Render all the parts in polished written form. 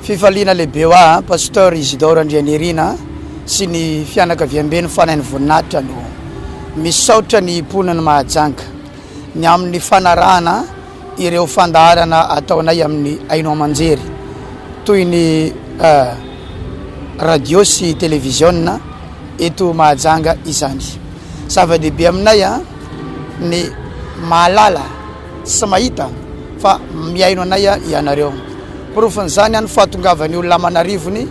Fifaliana lehibe ho ahy Pasteur Isidore Andrianirina sy ny fianakaviamben'ny Fanahin'ny Voninahitra no misaotra ny mponin'i Mahajanga ny amin'ny fanarahana ireo fandaharana ataonay amin'ny haino aman-jery toy ny radio sy televiziona eto Mahajanga izany. Zava-dehibe aminay ny mahalala sy mahita fa mihaino anay ianareo. Porofon'izany ny fahatongavan'ny olona aman'arivony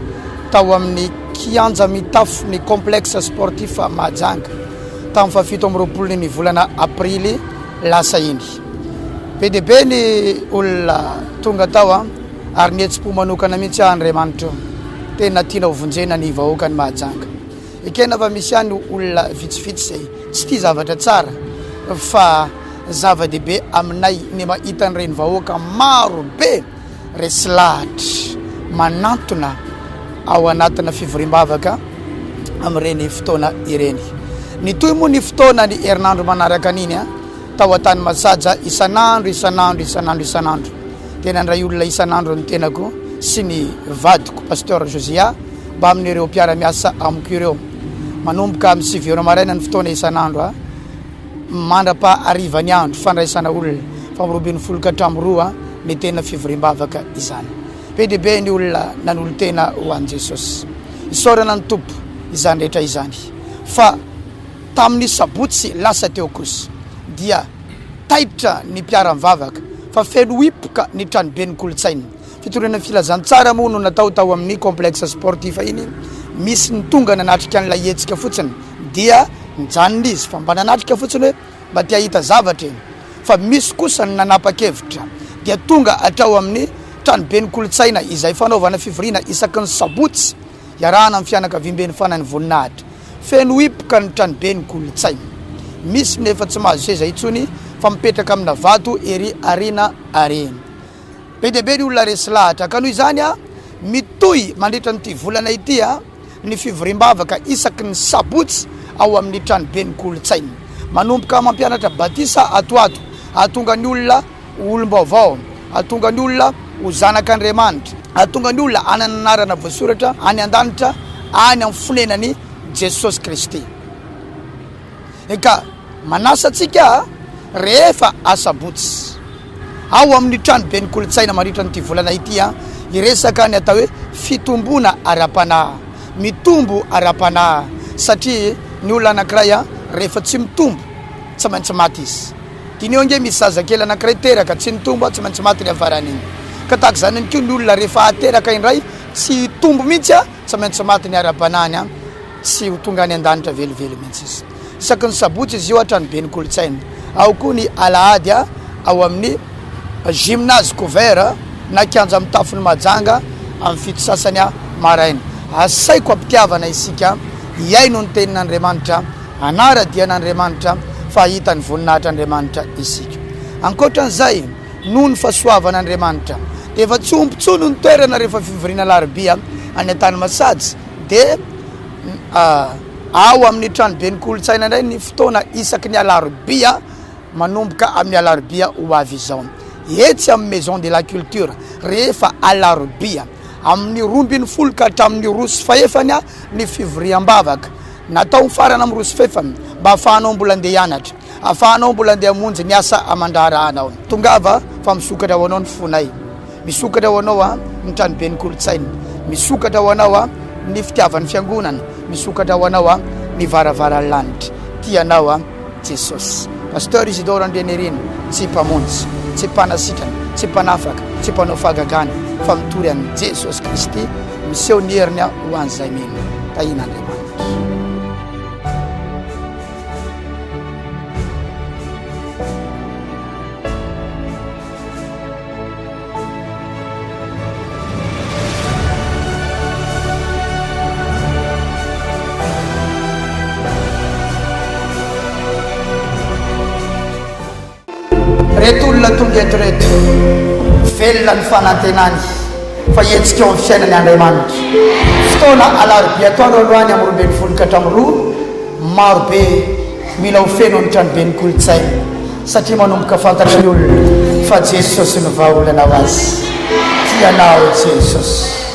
tao amin'ny kianja mitafo ny Complexe Sportif Mahajanga tamin'ny fahafito amby roapolo ny volana aprily lasa iny. Be dia be ny olona tonga tao ary nihetsi-po manokana mihitsy aho Andriamanitra o. Tena tiana ho vonjena ny vahoakan'i Mahajanga. Ekena fa misy ihany olona vitsivitsy izay tsy tia zavatra tsara fa zava-dehibe aminay ny mahita an'ireny vahoaka maro be resy lahatra manantona ao anatina fivoriam-bavaka amin'ireny fotoana ireny. Nitohy moa ny fotoana ny herinandro manaraka an'iny tao Antanimasaja isan'andro isan'andro isan'andro isan'andro. Dia nandray olona isan'andro ny tenako sy ny vadiko Pasteur Josia mbamin'ireo mpiara-miasa amiko ireo. Manomboka amin'ny 9 ora maraina ny fotoana isan'andro a, mandra-pahariva ny andro fandraisana olona, fa amin'ny 12 ka hatramin'ny 2 ny tena fivoriam-bavaka izany. Be dia be ny olona nanolo-tena ho an'i Jesosy. Isaorana ny Tompo izany rehetra izany. Fa tamin'ny sabotsy lasa teo kosa dia taitra ny mpiara-mivavaka fa feno hipoka ny tranoben'ny kolontsaina. Fitoriana filazantsara moa no natao tao amin'ny complexe sportif iny. Misy ny tonga nanatrika an'ilay hetsika fotsiny dia nijanona izy fa mba nanatrika fotsiny hoe mba te hahita zavatra e. Fa misy kosa ny nanapa-kevitra dia tonga hatrao amin'ny tranoben'ny kolontsaina izay fanaovana fivoriana isaky ny sabotsy iarahana amin'ny fianakaviamben'ny Fanahin'ny Voninahitra. Feno hipoka ny tranoben'ny kolontsaina. Misy ny efa tsy mahazo seza intsony fa mipetraka amina vato ery aoriana ary. Be dia be ny olona resy lahatra ka noho izany mitohy mandritra an'ity volana ity ny fivoriam-bavaka isaky ny sabotsy ao amin'ny tranoben'ny kolontsaina. Manomboka mampianatra batisa ato ato hahatonga ny olona ho olom-baovao, hahatonga ny olona ho zanak'Andriamanitra, hahatonga ny olona hanana anarana voasoratra any an-danitra any amin'ny fonenan'i Jesosy Kristy. Eka, manasa antsika rehefa asabotsy ao amin'ny tranoben'ny kolontsaina mandritra an'ity volana ity hiresaka ny atao hoe fitomboana ara-panahy. Mitombo ara-panahy satria ny olona anankiray rehefa tsy mitombo tsy maintsy maty izy. Diniho ange misy zazakely anankiray teraka tsy nitombo tsy maintsy maty ny hafaran'iny. Ka tahaka izany ihany koa ny olona rehefa ateraka indray tsy hitombo mihitsy tsy maintsy maty ny ara-panahiny. Tsy ho tonga any an-danitra velively mihitsy izy. Isaky ny sabotsy izy io hatrany Ben'ny Kolontsaina. Ao koa ny alahady ao amin'ny Gymnase couvert na kianja mitafon'i Mahajanga amin'ny fito sasany maraina. Asaiko am-pitiavana isika hihaino ny tenin'Andriamanitra, hanara-dia an'Andriamanitra fa hahita ny voninahitr'Andriamanitra isika. Ankoatra an'izay, noho ny fahasoavan'Andriamanitra dia efa tsy omby intsony ny toerana rehefa fivoriana alarobia any Antanimasajy. Dia ao amin'ny tranoben'ny kolontsaina indray ny fotoana isaky ny alarobia manomboka amin'ny alarobia ho avy izao. Etsy amin'ny Maison de la Culture rehefa alarobia amin'ny 12 ka hatramin'ny 2:15 ny fivoriam-bavaka. Natao mifarana amin'ny 2:15 mba ahafahanao mbola andeha hianatra, ahafahanao mbola andeha hamonjy ny asa aman-draharahanao. Tongava fa misokatra ho anao ny fonay. Misokatra ho anao ny tranoben'ny kolontsaina. Misokatra ho anao ny fitiavan'ny fiangonana. Misokatra ho anao ny varavaran'ny lanitra. Tia anao Jesosy. Pasteur Isidore Andrianirina, tsy mpamonjy, tsy mpanasitrana, tsy mpanafaka, tsy mpanao fahagagana, fa mitory an'i Jesosy Kristy, miseho ny heriny ho an'izay mino. Tahian'Andriamanitra. Reto olona tonga eto reto, velona ny fanantenany fa hihetsika eo amin'ny fiainany Andriamanitra. Fotoana alarobia atoandro androany amin'ny 12 ka hatramin'ny 2, maro be Mila ho feno ny tranoben'ny kolontsaina satria manomboka fantatry ny olona fa Jesosy no vahaolana ho azy. Ianao Jesosy.